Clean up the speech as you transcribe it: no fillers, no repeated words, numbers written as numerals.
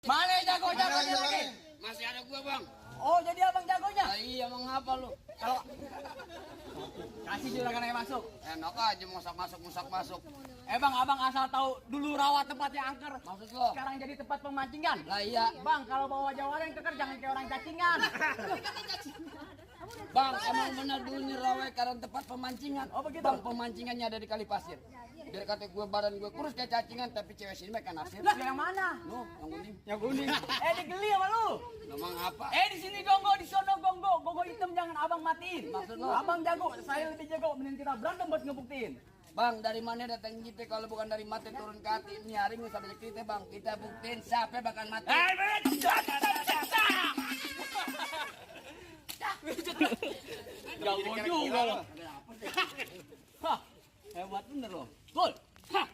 Mana jago-jagonya lagi? Masih ada gua, Bang. Oh, jadi abang jagonya? Ah, iya, mengapa lu? Kalau kasih juragan aja masuk. Enak aja musak masuk. Bang, abang asal tahu dulu rawa tempatnya angker. Maksud lo? Sekarang jadi tempat pemancingan. Lah iya. Bang, kalau bawa Jawa yang keker jangan kayak orang cacingan. Bang, emang benar dulu nih rawa karena tempat pemancingan. Oh, begitu? Bang, pemancingannya ada di kali pasir. Biar kata gue badan gue kurus kayak cacingan, tapi cewek sini makan nasir. Lah, yang mana? No, yang kuning. Yang kuning. Digeli sama lu. Memang apa? Di sini gonggo, di sono gonggo. Gonggo hitam jangan abang matiin. Maksud lo? Abang jago, saya lebih jago. Mending kita berantem buat ngebuktiin. Bang, dari mana datang kita kalau bukan dari mati turun ke hati? Ini hari ini sampai kita, Bang. Kita buktiin siapa bakal mati. Jago juga lo. Hah, hebat bener lo. Gol. Hah.